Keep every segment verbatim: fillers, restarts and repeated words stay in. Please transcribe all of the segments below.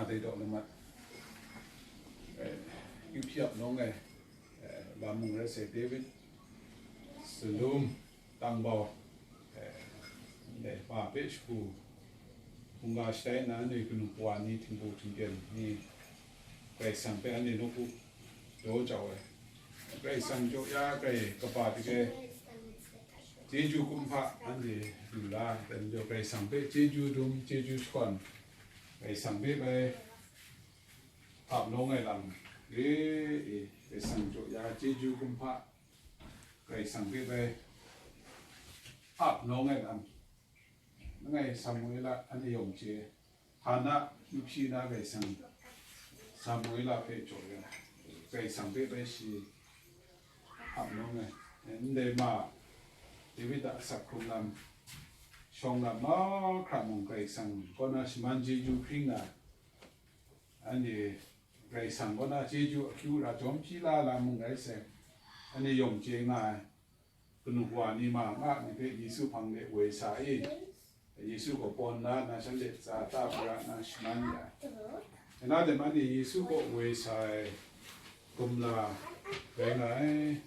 Dai daw lamat, eh, Yu Hpi ap nawng ai, eh, lam mung rai sai, David Salum Tangbau, eh, ndai ma hpe shagu hkungga shatai nna, anhte kanu kawa ni, htingbu htingden ni, Karai Kasang hpe anhte nawku daw jau ai. Karai Kasang jaw ya, Karai kaba dik ai chyeju kumhpa anhte lu la, dan jau Karai Kasang hpe chyeju dum, chyeju shakawn, Karai Kasang hpe bai ap nawng ai lam re e, Karai Kasang jaw ya chyeju kumhpa, Karai Kasang hpe bai ap nawng ai lam. Langai Samuela anhte yawng chye, Hana Yu Hpi na Karai Kasang Samuela hpe jaw ya, Karai Kasang hpe bai shi ap nawng ai. Ndai ma David a asak hkrung lam, shawng lam mahkra mung Karai Kasang kaw na shaman chyeju hpring na, anhte Karai Kasang kaw na chyeju akyu ra jawm hpyi la lam mung rai sai, anhte yawng chye nga ai. Kanu kawa ni ma nga ni hpe Yesu hpang de woi sa i, Yesu kaw pawn na, na shanhte tsa ta pra na shaman ya ai. Nna de man ni Yesu kaw woi sa ai gumla rai nga ai.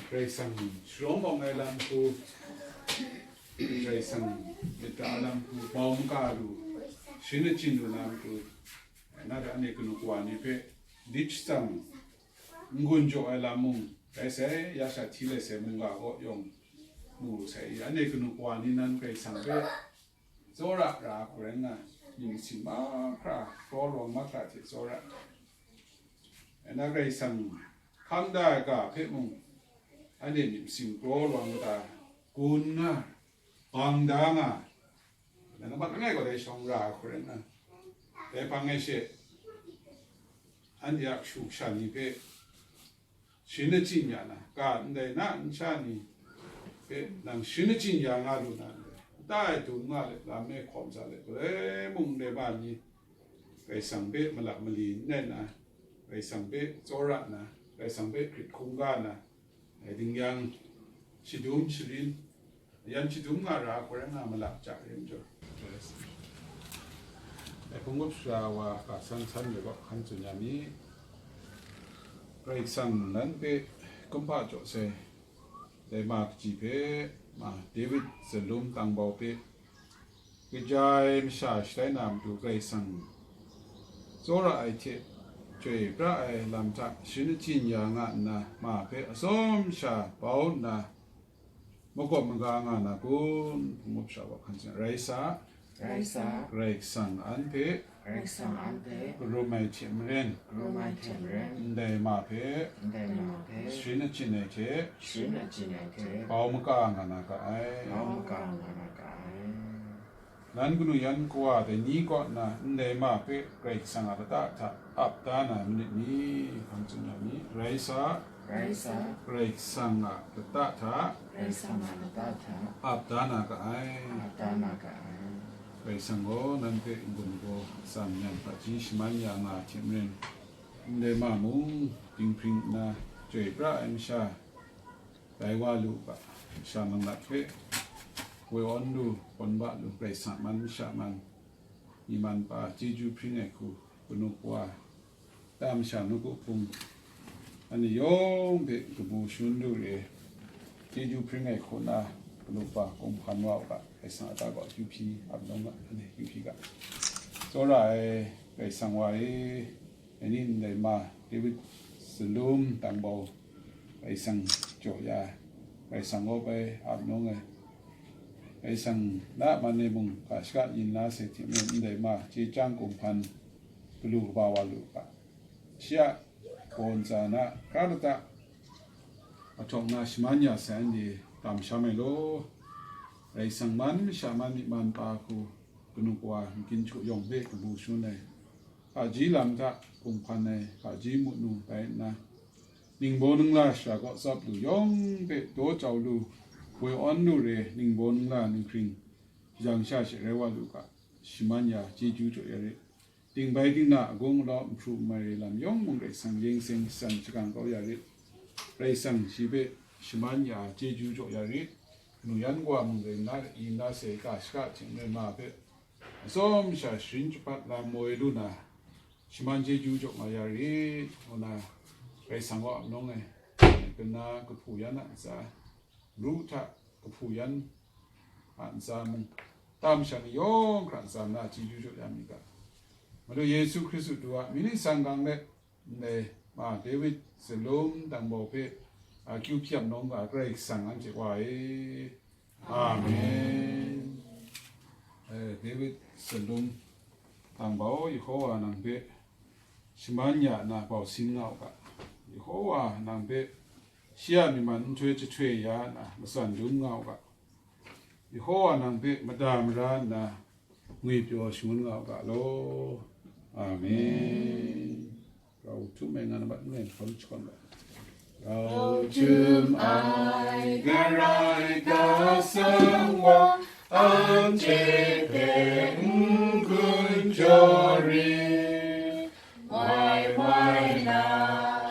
Karai Kasang sharawng awng ai lam hku, Karai Kasang myit da ai lam hku, bau maga lu, sharin achyin lu na matu, nna de anhte kanu kawa ni hpe lit shatsam n-gun jaw ai lam mung rai sai, ya sha hti lai sai mungga kaw yawng mu lu sai i, anhte kanu kawa ni nan Karai Kasang hpe tsawra ra hku rai nna, myit masin mahkra, kraw lawang mahkra hte tsawra. Nna Karai Kasang hkang da ai ga hpe mung, anhte myit masin kraw lawang mada gun nga, bang da nga, Nang mat langai gaw dai shawng ra ai hku rai nna, dai hpang e she, anhte a kashu kasha ni hpe sharin achyin ya na, ga ndai na nsha ni hpe nang sharin achyin ya nga lu na ndai, nta e dum nga let, lam e hkawm sa let, galoi mung ndai ma ni Karai Kasang hpe malak mali n rai nna, Karai Kasang hpe tsawra nna, Karai Kasang hpe hkrit hkungga nna, dai ding yang, shadum sharin, yan shadum nga ra, hkoi rai nga malak ja re majaw. Ai hpung gup sara wa ga san san re gaw hkan tsun ya mi. Karai Kasang nan hpe kumhpa jaw sai, dai ma kaji hpe, ma David Zalum Tangbau hpe, kaja ai masha shatai na matu Karai Kasang tsawra ai hte chyoi pra ai lam hta sharin achyin ya nga nna, ma hpe atsawm sha bau nna, makawp maga nga na kun? Hpung gup sara wa hkan tsun, rai sa, rai sa, Karai Kasang an hpe, Karai Kasang an hpe, karum ai hte maren, karum ai hte maren, ndai ma hpe, ndai ma hpe, sharin achyin ai hte, sharin achyin ai hte, bau maga nga na ga ai. Bau maga nga na ga ai. Nan kanu yan kawa dai ni kaw na ndai ma hpe Karai Kasang a lata hta ap da na manit ni? Hpang tsun ya mi. Rai sa, rai sa, Karai Kasang a lata hta, Karai Kasang a lata hta, ap da na ga ai. Ap da na ga ai. Karai Kasang gaw nan hpe n-gun gaw, atsam yan hpaji shaman ya nga ai hte maren, ndai ma mung dinghpring nna chyoi pra ai masha, rai wa lu u ga, masha mangnat hpe woi awn lu, hpawn ba lu, Karai Kasang man masha man, myi man pa chyeju hpring ai hku, kanu kawa, ta masha nawku hpung, anhte yawng hpe kabu shangun lu re, chyeju hpring ai hku na, kanu kawa kumhpan wa u ga, Karai Kasang a ta gaw Yu Hpi ap nawng ga, anhte Yu Hpi ga, tsawra ai Karai Kasang wa e, Dai ni ndai ma David Zalum Tangbau, Karai Kasang jaw ya ai, Karai Kasang gaw bai ap nawng ai, Karai Kasang na man e mung ga shaka yin la sai hte maren, ndai ma chye chyang kumhpan galu kaba wa lu ga, shi a baw ntsa na hkra lata ahtawk na shaman ya sai anhte tam sham ai law, Karai Kasang man masha man myi man pa hku kanu kawa makin hku yawng hpe kabu shangun ai, hpaji lam hta hpung hpan ai hpaji munu rai nna, ningbaw ningla shara kaw tsap lu yawng hpe daw jau lu, woi awn lu re, ningbaw ningla ninghkring shajang sha she rai wa lu ga, shaman ya chyeju jaw ya rit. Dingbai dingna agung alau nhpru nmai re lam yawng mung Karai Kasang yeng seng shatsam shagang kau ya rit. Karai Kasang shi hpe shaman ya chyeju jaw ya rit. Kanu yan kawa mung rai nna, yin la sai ga shaka hte maren ma hpe atsawm sha sharin shapat lam mawi lu na, shaman chyeju jaw nga ya rit, ngu na, Karai Kasang a ap nawng e, kana kahpu yan a ntsa, ru hta kahpu yan a ntsa mung, tam sha ni yawng hkra ntsa na chyeju jaw ya mi ga. Madu Yesu Hkristu tu a myit ni sanggang let, ndai ma David zalum dang bau hpe akyu hpyam nawng ga Karai Kasang anhte Wa e. Amen. Eh, David zalum dang bau, Yehowa nang hpe shaman ya na bau sin nga u ga, Yehowa nang hpe shi a myi man nhtoi jahtoi ya na matsan dum nga u ga, Yehowa nang hpe mada mara nna ngwi pyaw shangun nga u ga law. Amen. Rau htum ai nga na mat n rai hkawm shakawn ga. Rau htum ai Karai Kasang wa, anhte hpe n-gun jaw rit, wai wai na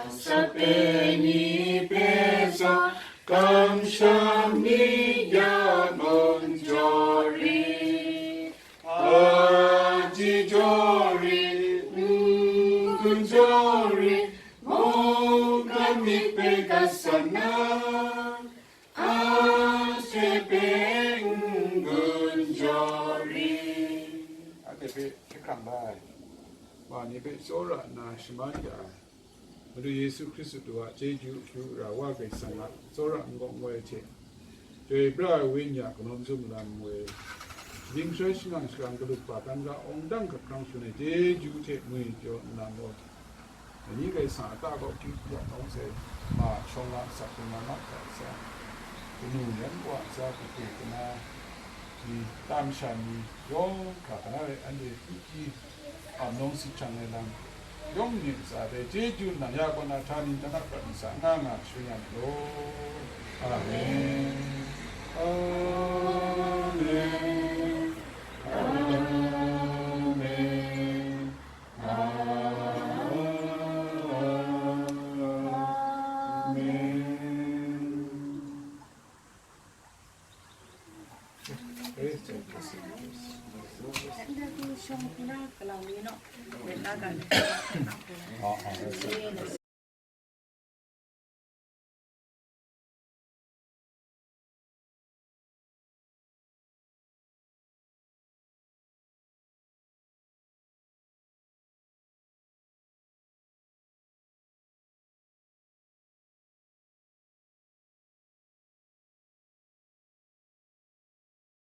sape ni hpe zawn, kamsham ni ya mung jaw rit, aji jaw rit, n-gun jaw rit, mungkan myit hpe gat sa na, anhte hpe n-gun jaw rit. Anhte hpe hkye hkrang la ai wa ni hpe tsawra nna shaman ya ai, Madu Yesu Hkristu a chyeju akyu ra wa Karai Kasang a tsawra n-gaw n-goi hte, Chyoi pra ai Wenyi a kanawn mazum lam woi, ning soi shangang shakang kalu kaba dan ga awng dang hkap hkrang shun ai chyeju hte ngwi pyaw nna gaw, Dai ni Karai Kasang a ta kaw hkrit ya nawng sai, ma shawng nga sak hkrum nga ma hta sa, kanu yan wa ntsa, kate kana ni, tam sha ni, yawng hkra kana rai anhte hpyi hpyi, ap nawng si hkyang ai lam, yawng ni ntsa dai chyeju nang ya kaw na hta ni, hta na prat ntsa nga nga shun ya ni law. Amen. Amen. Amen. Amen.